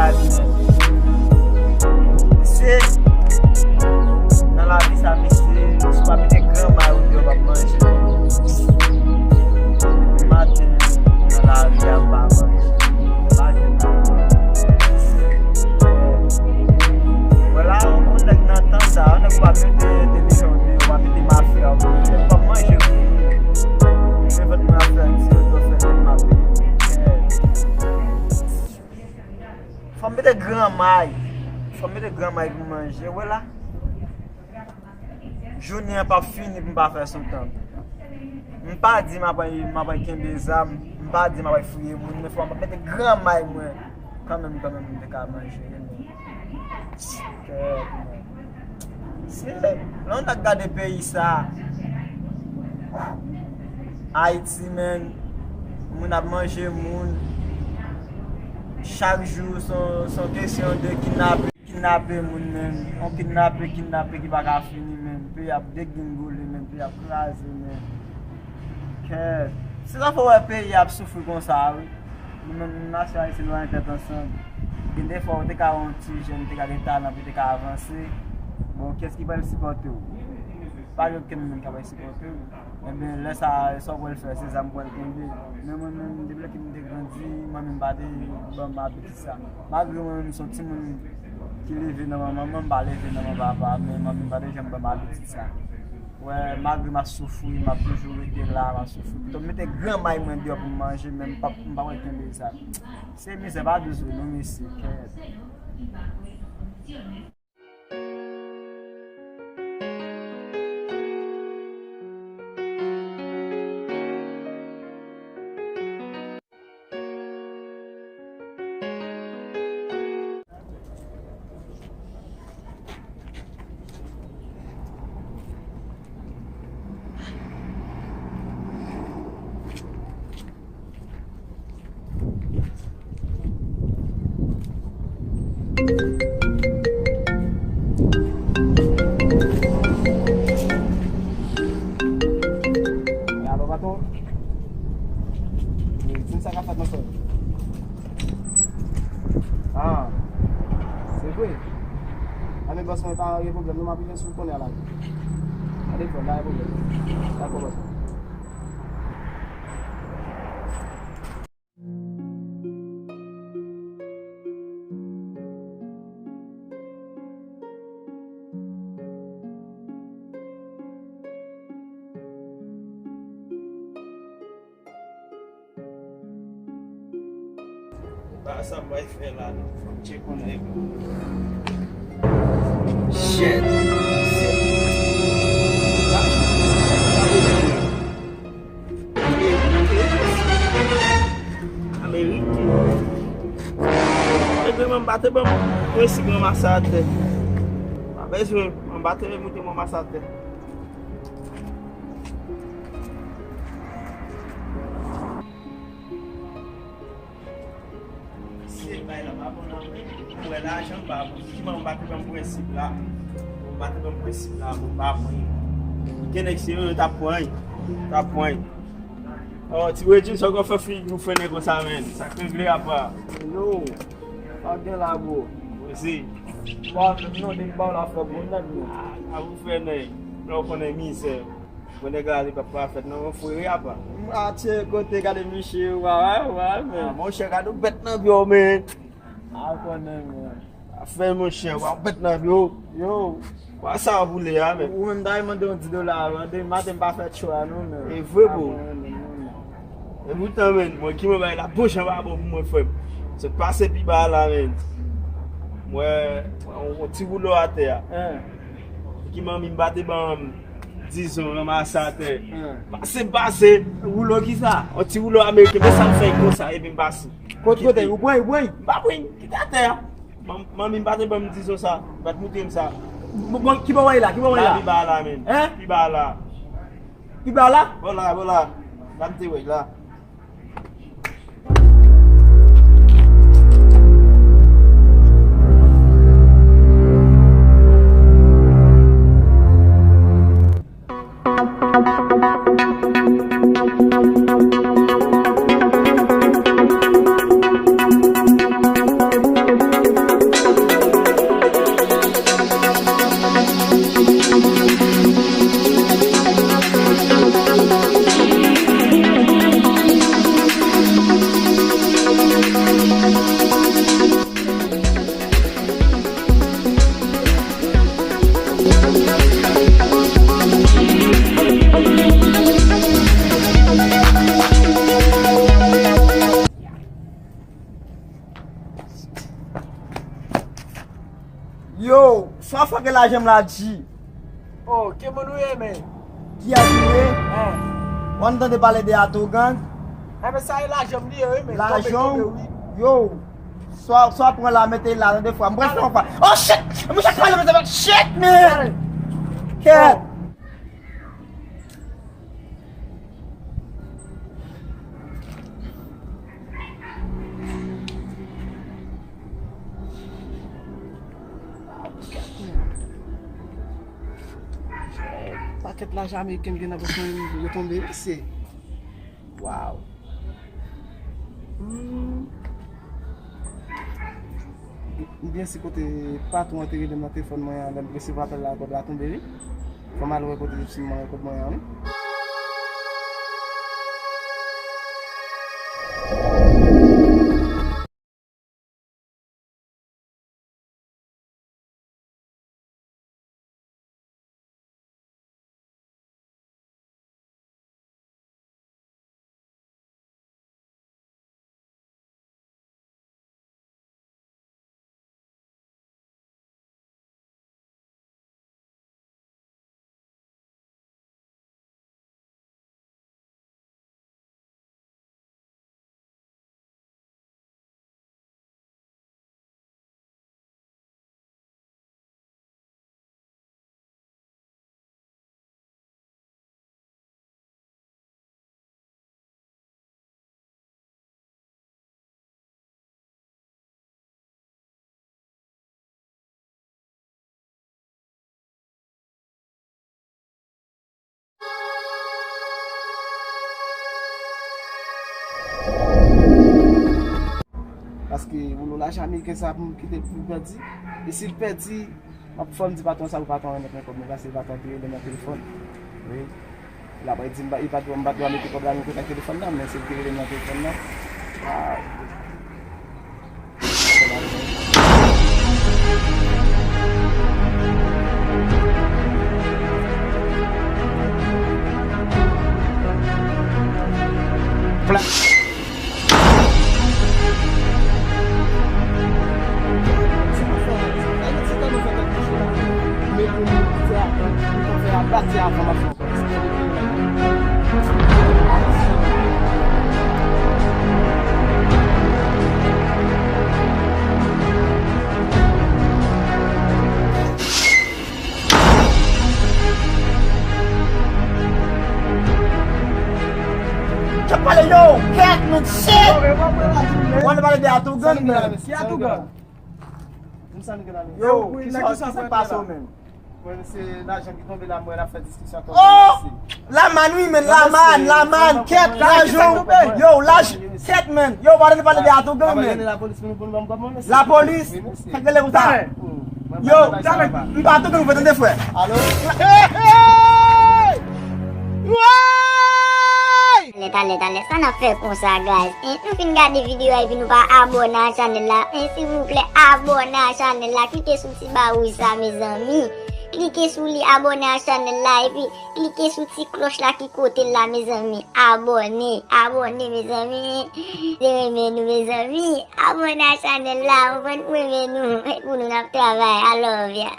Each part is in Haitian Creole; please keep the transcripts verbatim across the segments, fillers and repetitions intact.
Mesye, nan lavi sa, mesye, si w pa mete gran may ou deyò, w p ap manje. Depi maten, nan lari a, m pa manje. Depi maten, m pa manje. Wè la, yon nèg nan tan sa, yon nèg w pa mete entèlijans ou deyò, w pa mete mafya ou deyò, w p ap manje pou ou. Mwen vant mwen ap fè ti yo, fè tèt m ap peye. Fò m mete gran may. Fò m mete gran may pou manje. Wè la. Jounen an p ap fini pou m pa fè sou tan. M pa di m ap, m ap kenbe zam. M pa di m ap fouye moun. Men fò m mete gran may mwen. Kanmenm, kanmenm, m te ka manje. Kèt, men. Se, lè w ta gade peyi sa, Ayiti, men, moun ap manje moun. Chak jou, se yon, se yon kesyon de kidnape, kidnape moun, men. On kidnape, kidnape ki pa ka fini, men. Peyi ap degringole, men. Peyi ap kraze, men. Kèt. Se sa fè w wè peyi ap soufri konsa, wi. Nou menm, nou nasyon Ayisyen, nou pa gen tèt ansanm. Gen de fwa, ou te ka wè yon ti jèn, te ka gen talan, pou te ka avanse. Bon, kiyès ki pral sipòte w? Pa gen okenn moun k ap sipòte w. Ebyen, lè sa a, sa w pral fè, se zam w pral kenbe. Men mwen menm, depi lè ke m te grandi, manmi m pa te ban m abitid sa. Malgre mwen menm, m se yon timoun ki leve nan men manman m, m pa leve nan men papa, men manmi m pa te janm ban m abitid sa. Wè, malgre m ap soufri, m ap toujou rete la, m ap soufri. Pito m mete gran may mwen deyò pou m manje, men m p ap, m p ap kenbe sa. Se mizè pa dous vre non, mesye, kèt. Alo, patwon. Di m sa k ap fèt nan sòl. Ah, se vre. Anben, bòs mwen, pa gen pwoblèm non, m ap rive sou kounye a la. Gade frè m, pa gen pwoblèm. Dakò, bòs mwen. Pa sa m pral fè la non. Fò m tcheke yon nèg. Shit. Ameriken. Ameriken. Nèg yo menm pa te ban m prensip ranmase atè. Pa bezwen, m pa te moute m ranmase atè. Se bay la pa bon non, men. Ou wè lajan pa bon. Ki man m pa te ban m prensip la. M pa te ban m prensip la, bon, pa pran. Gen nèg se yo, yo t ap pran. T ap pran. Oh, ti Redjin, sa w konn fè figi w fè nèg konsa, men. Sa k regle apa? Yo, pa gen la, bro. Mèsi. Ba, non, depi ba w la fè bon nèg, non. Ah, ou fè nèg. Lè w konnen mizè. Bon, nèg la, li p ap pa fèt, non, frere apa. A, tchè, kote gade miche, wa, wa, wa, men. Ah, monchè, gade w bèt nan pye w, men. A, konnen, men. Afè, monchè, w ap bèt nan pye w. Yo. Wa sa w boule a, men. Ou menm, dayè, mande yon di dola, mande, maten m pa fè cho a, non, men. E vre, bro. E poutan, men, mwen ki mwen bay la, bon jan pa bon pou mwen, frè m. Se pase pi ba la, men. Mwen, yon ti woulo atè a. Ki manmi m pa te ban m. Dizon, ranmase atè. Pase, pase. Woulo ki sa? Yon ti woulo ameriken. Men sa m fè konsa, epi m pase. Kot, kote? Ou pran, ou pran? M pa pran, kite atè a. Man-, manmi m pa te ban m dizon sa. Pa t montre m sa. Bon, bon, ki bò w la? Ki bò w la? La, pi ba la, men. Hein? Pi ba la. Pi ba la? Bon la, bon la. La m te wè la. Yo, sa fè ke lajan m la di. Oh, ki moun ou ye, men? Kiyès ou ye? Hein? W ap tande pale de Atougang? Eh, men sa e lajan m li ye, wi, men. Lajan w? Yo, sa, sa pran la, mete la, tande fwa. M pral fè yon fwa. Oh, shit! M chak pale, mete shit, man! Kèt! Pakèt lajan ameriken gen nan pòch mwen, yo tonbe, mesye. Wow. Hmm. M byen si kote patwon an te rele m nan telefòn mwen an, lè m resevwa apèl la, kòb la tonbe, wi. Fò m al wè kote sim mwen, kòb mwen an, wi. Paske woulo lajan ameriken sa pou m kite pou l pèdi. E si l pèdi, m ap fò m di patwon sa pou patwon remèt mwen kòb mwen, paske patwon te rele m nan telefòn. Wi. L ap di m pa, li pa dwe, m pa dwe mete kòb la nan kontak telefòn nan, men se li te rele m nan telefòn nan. Ah. Pla- K ap pale, yo, kèt, man, shit! W ap pale de Atougang, man. Ki Atougang? Yo, kisa, kisa k pase w menm? Mwen, se lajan ki tonbe la, mwen, n ap fè diskisyon ankò. Oh! Laman, wi, men, laman, laman, kèt, lajan. Yo, lajan, kèt, men. Yo, pa tande pale de Atougang, men. Lapolis, sa k rele konsa? Yo, m pa Atougang vre, tande, frè. Alo? Hey, hey! Talè, talè, talè, sa n ap fè konsa, guys? En, nou fin gade videyo a epi nou pa abòne a chanèl la. En, silvouplè, abòne a chanèl la. Klike sou ti ba wouj sa, mezanmi. Klike sou li, abòne a chanèl la, epi klike sou ti klòch la ki kote l la, mezanmi. Abòne, abòne, mezanmi. Se renmen nou, mezanmi. Abòne a chanèl la, ou konprann, ou renmen nou. E pou nou n ap travay. I love ya.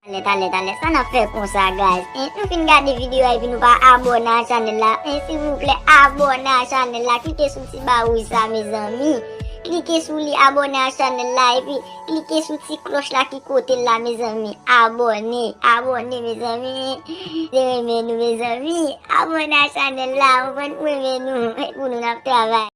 Talè, talè, talè, sa n ap fè konsa, guys? En, nou fin gade videyo a epi nou pa abòne a chanèl la. En, silvouplè, abòne a chanèl la. Klike sou ti ba wouj sa, mezanmi. Klike sou li, abòne a chanèl la, epi klike sou ti klòch la ki kote l la, mezanmi. Abòne, abòne, mezanmi. Se renmen nou, mezanmi. Abòne a chanèl la, ou konprann, ou renmen nou. E pou nou n ap travay.